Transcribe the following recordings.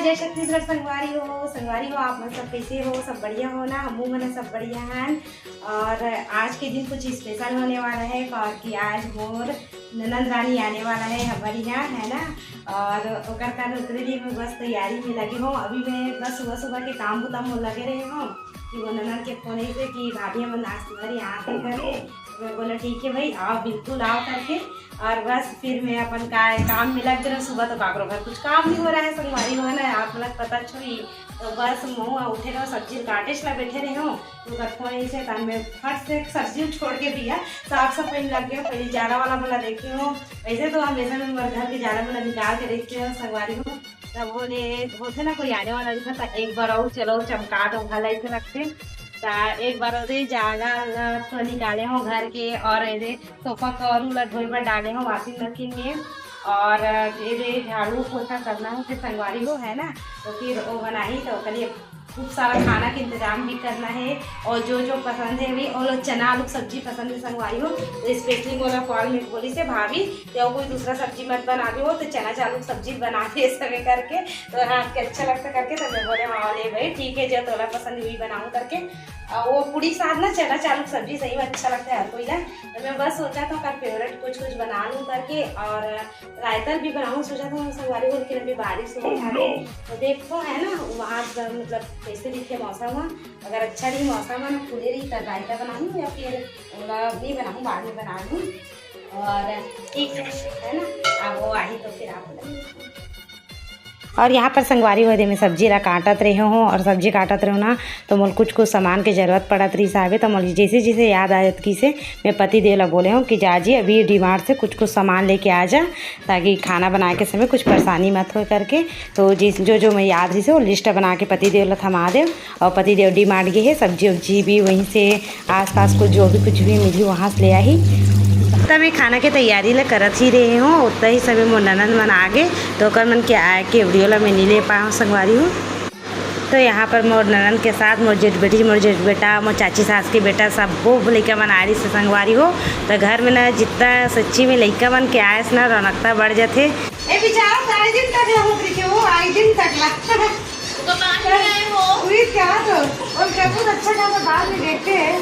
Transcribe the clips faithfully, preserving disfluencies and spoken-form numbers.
जय छत्तीसगढ़ संगवारी हो। संगवारी हो, आप मन सब कैसे हो? सब बढ़िया हो ना? हमू मन सब बढ़िया हन। और आज के दिन कुछ स्पेशल होने वाला है, काबर कि आज मोर ननद रानी आने वाला है हमर यहाँ, है ना। और ओकर कारण ओकरे लिए मैं बस तैयारी में लगे हूँ। अभी मैं बस सुबह सुबह के काम बुता में लगे रहे हूँ कि वो ननद के फोन ऐसे कि भाभी हमन आज तुम्हारे यहाँ आते करे। मैं बोला ठीक है भाई, आओ, बिल्कुल आओ करके। और बस फिर मैं अपन का काम में लग गए। सुबह तो काकरो घर कुछ काम नहीं हो रहा है संगवारी हो ना, आप लोग पता छोड़ी। तो बस मुँह उठे रहो, सब्जी काटे ला बैठे रहे हो, तो ओकर फोन ऐसे तब मैं फट से सब्जी छोड़ के दिया, साफ सफाई में लग गया। पहले जाड़ा वाला वाला देखे हो, वैसे तो हमेशा मैं मोर घर के जाड़ा वाला निकाल के रखते हो संगवारी हो। तब बोले होते ना कोई आने वाला दिखा था, एक बार और चलो चमका दो भला ऐसे लगते। ता एक बार और ये जाड़ा वाला तो निकाले हो घर के, और ये सोफा कवर उला धोए बर डाले हो वॉशिंग मशीन में, और ये झाड़ू पोछा करना हो कि संगवारी हो, है ना। तो फिर वो बनाही तो ओकर लिए खूब सारा खाना के इंतजाम भी करना है। और जो जो पसंद है भी, और चना आलू की सब्जी पसंद है संगवारी हो, तो स्पेशली मोला कॉल में बोली से भाभी, या कोई दूसरा सब्जी मत बना दे हो, तो चना आलू की सब्जी बना दे समय करके। तो हाँ, के अच्छा लगता करके, तो मैं बोले हाँ ले भाई ठीक है, जो तोला पसंद वही बनाऊँ करके। और वो पूरी साथ ना चना आलू की सब्जी सही में अच्छा लगता है हर कोई ना। तो मैं बस सोचा था ओकर फेवरेट कुछ कुछ बना लूँ करके, और रायता भी बनाऊँ सोचा था संगवारी हो, लेकिन अभी बारिश हो रहा है। तो देखो है ना वहाँ पर मतलब कैसे दिखे मौसम है। अगर अच्छा रही मौसम है ना, खुले रही, तब रायता बनाऊँ या फिर ओला नहीं बनाऊँ, बाद में बना लूँ। और ठीक है, है ना, अब वो आही तो फिर आप बताइए। और यहाँ पर संगवारी हो दे मैं सब्जी ला काटत रहे हूँ, और सब्जी काटत रहे हूँ ना, तो मोल कुछ कुछ सामान के जरूरत पड़त रही साहबे। तो मोल जैसे जैसे याद आयत की से मैं पति देव ला बोले हूँ कि जा जी, अभी डीमार्ट से कुछ कुछ सामान लेके आ जा, ताकि खाना बनाए के समय कुछ परेशानी मत हो करके। तो जिस जो जो मैं याद रही से वो लिस्ट बना के पति देव ला थमा दे। और पति देव डीमार्ट गए है, सब्जी उब्जी भी वहीं से आसपास को जो भी कुछ भी मिली वहाँ से ले आही। तब मैं खाना के तैयारी ला करत ही रहे हूँ, उतना ही समय मोर ननद मन आ गए, तो ओकर मन के आए के वीडियो ला मैं नहीं ले पाए हूँ संगवारी हो। तो यहाँ पर मोर ननद के साथ मोर जेठ बेटी, मोर जेठ बेटा, मोर चाची सास के बेटा, सब वो लइका मन आ रही से संगवारी हो। तो घर में ना जितना सच्ची में लइका मन के आए से ना रौनकता बढ़ जाथे। ए बेचारा तो आई दिन तक ला होत रही, वो आई दिन तक ला। तो बाहर नहीं आए हो। वही क्या तो, और क्या कुछ अच्छा खासा बाद में देखते हैं।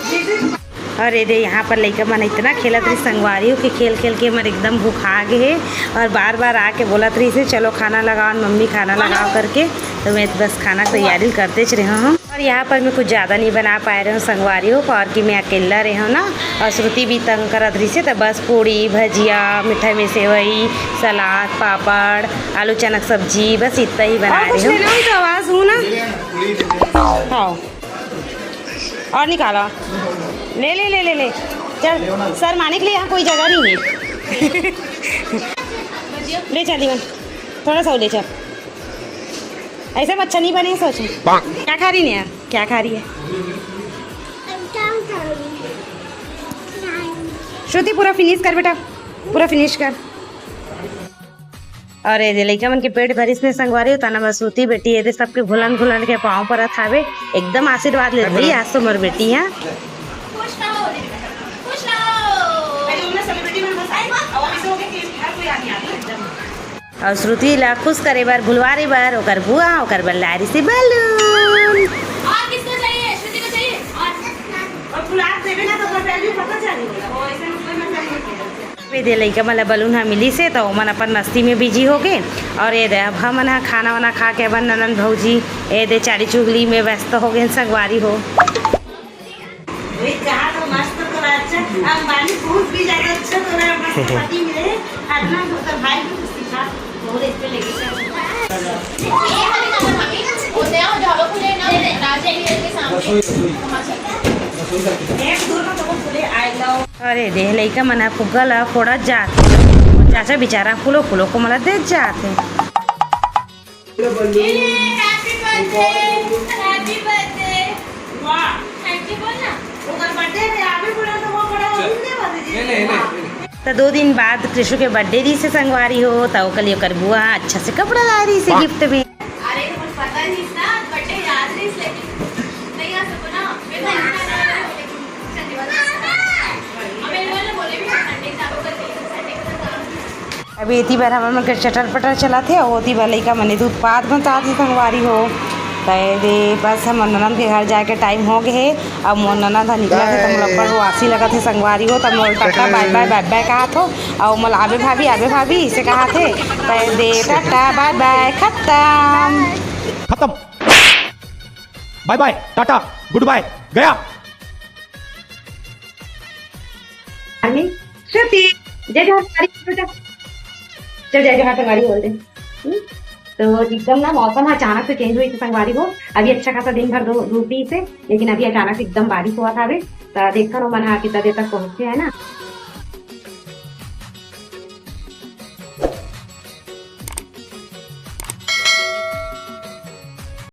दीदी। और ये दे यहाँ पर लइका मन इतना खेलत रही संगवारी हो कि खेल खेल के मर एकदम भुखा गए है। और बार बार आके बोलत रही से चलो खाना लगाओ मम्मी, खाना लगाओ करके। तो मैं बस खाना तैयारी करते रहे हूँ। और यहाँ पर मैं कुछ ज़्यादा नहीं बना पाए रहे हूँ संगवारी हो, काबर कि मैं अकेला रहे हूँ ना। और श्रुति भी तंग करत रही से, तो बस पूड़ी भजिया, मिठाई में सेवई, सलाद, पापड़, आलू चना के सब्जी, बस इतना ही बना और कुछ रही हूँ। लेना हो तो आवाज़ हूँ ना। हाँ, और निकालो, ले ले ले ले ले। चल, शर्माने के लिए यहाँ कोई जगह नहीं है। ले चल जीवन, थोड़ा सा और ले चल। ऐसे में अच्छा नहीं बने, सोच। क्या खा रही है? क्या खा रही है? श्रुति, पूरा फिनिश कर बेटा, पूरा फिनिश कर। और ये दे लइका मन के पेट भरिस ने संगवारी हो, तना बस श्रुति बेटी ये दे सबके घुलन घुलन के पाँव परत हावे। एकदम आशीर्वाद ले भाई, आज तो मोर बेटी है। खुश रहो, खुश रहो। और श्रुति ला खुश करे बर, भुलवारे बर ओकर बुआ ओकर बर लाय रिसे बलून। और किसको चाहिए? श्रुति को चाहिए? और गुलाब देवे ना तो ओकर value पता चली। वो ऐसे में कोई मतलब नहीं है। ये दे लइका मन ला बलून ह मिलिस हे, त ओमन अपन मस्ती में बिजी हो गे। और ये दे अब हमन ह खाना वाना खा के अपन ननन भौजी ये दे चारी चुगली में व्यस्त हो गे संगवारी हो। भाई, कहा तो मस्त तोरा अच्छा, अंबानी बहुत भी ज्यादा अच्छा तोरा मस्त पति मिले, अदना तो भाई को कुछ सिखा, बहुत इस पे लेके चल। एक दूर में तो बोले, "I love।" अरे देह लइका मन ह फुग्गा ला फोड़त जात हे। चाचा बेचारा फूलो फूलो को मला देख जात हे। Happy birthday, happy birthday। वाह। Thank you बोल ना। ओकर birthday में आप ही बोला तो वो बड़ा हो गया। नहीं, नहीं, नहीं। त दो दिन बाद कृषु के birthday रहिस हे संगवारी हो, त ओकर लिए ओकर बुआ अच्छा से कपड़ा लाय रहिस हे gift में। अरे, तो कुछ पता नहीं ना, birthday याद नहीं, लेकिन नहीं आ सको ना। मैं तो नहीं आ रहा हूँ, लेकिन चंडीगढ़ में हमें बोले भी Sunday चालू कर दी, Sunday के साथ। अभी एती बर हमर मन के चटर पटर चलत हे, अउ ओती बर लइका मन एदे उत्पात मचात हे संगवारी हो। त एदे बस हमर ननद के घर जाए के टाइम हो गे हे, अउ मोर ननद ह निकलत हे, त मोला बड़ रुआसी लगत हे संगवारी हो। त मोला टाटा बाय बाय बाय बाय कहत हो, अउ मोला आबे भाभी, आबे भाभी से कहत हे। त एदे टाटा बाय बाय खत्म। खत्म। बाय बाय, टाटा, गुड बाय, गया। अरे, श्रुति, जय जहाँ तुम्हारी, बेटा। चल, जय जहाँ तुम्हारी बोल दे। हम्म? तो एकदम ना मौसम अचानक से चेंज होइस संगवारी हो। अभी अच्छा खासा दिन भर धू-, धूप रहिस हे, लेकिन अभी अचानक से एकदम बारिश होवत हावे। त देखथन ओमन ह कितना देर तक पहुँचथे, है ना।